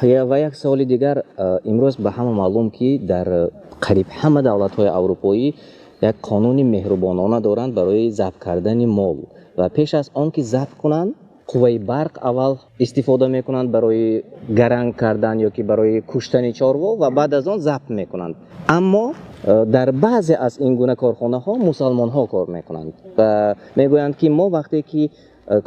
Ва як саволи дигар: имрӯз ба ҳама маълум, ки дар қариб ҳама давлатҳои аврупоӣ як қонуни меҳрубонона доранд барои забҳ кардани мол ва пеш аз он ки забҳ кунанд, қувваи барқ аввал истифода мекунанд барои гаранг кардан ё ки барои куштани чорво ва баъд аз он забҳ мекунанд. Аммо дар баъзе аз ин гуна корхонаҳо мусалмонҳо кор мекунанд ва мегӯянд, ки мо вақте ки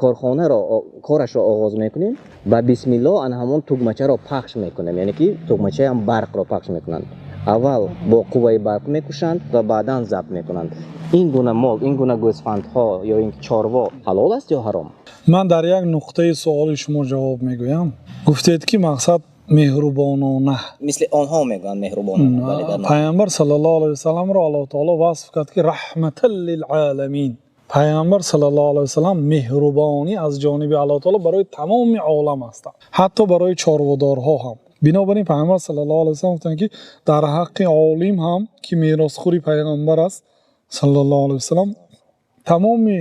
корхонаро корашро оғоз мекунем, ба бисмиллоҳ ан ҳамон тугмачаро пахш мекунем, яъне ки тугмачаи ҳам барқро пахш мекунанд. Аввал бо қувваи барқ мекушанд ва баъдан забҳ мекунанд. Ин гуна мол, ин гуна гӯсфандҳо ё ин чорво ҳалол аст ё ҳаром? Ман дар як нуқтаи суоли шумо ҷавоб мегӯям. Гуфтед, ки мақсад меҳрубонона. Мисли онҳо мегӯянд, меҳрубонона, бале. Пайғамбар саллаллоҳу алайҳи васалламро Аллоҳ таоло васф кард, ки раҳматал лил оламин. Пайғамбар саллаллоҳу алайҳи васаллам меҳрубонӣ аз ҷониби Аллоҳ таоло барои тамоми олам ҳастанд, ҳатто барои чорводорҳо ҳам. Бинобар ин Пайғамбар саллаллоҳу алайҳи васаллам гуфтанд, ки дар ҳаққи олим ҳам, ки меросхӯри пайғамбар аст саллаллоҳу алайҳи васаллам, тамоми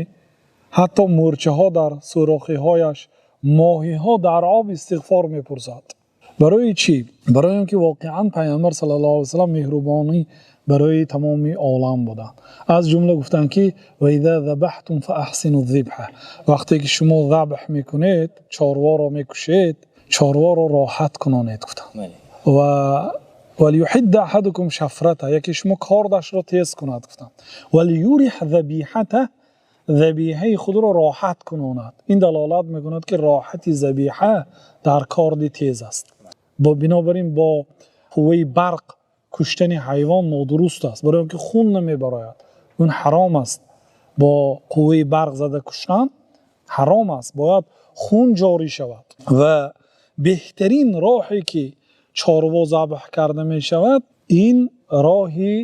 ҳатто мӯрчаҳо дар сӯрохиҳояш, моҳиҳо дар об истиғфор мепурсад. Барои чӣ? Барои он ки воқеан Пайғамбар саллаллоҳу алайҳи васаллам меҳрубонӣ барои тамоми олам буданд. Аз ҷумла гуфтанд, ки ва иза забаҳтум фаахсину зибҳа, вақте ки шумо забҳ мекунед, чорворо мекушед, чорворо роҳат кунонед, гуфтанд. Ва валюҳидда аҳадукум шафрата, яке шумо кордашро тез кунад, гуфтанд. Валюриҳ забиҳата, забиҳаи худро роҳат кунонад. Ин далолат мекунад, ки роҳати забиҳа дар корди тез аст. Бинобар ин бо қувваи барқ куштани ҳайвон нодуруст аст, барои он ки хун намебарояд, он ҳаром аст. Бо қувваи барқ зада куштан ҳаром аст, бояд хун ҷорӣ шавад. Ва беҳтарин роҳе ки чорво забҳ карда мешавад, ин роҳи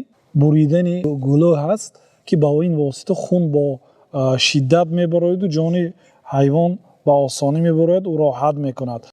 буридани гулӯ аст, ки ба ин восита хун бо шиддат мебарояд ва ҷони ҳайвон ба осонӣ мебарояд, ӯ роҳат мекунад.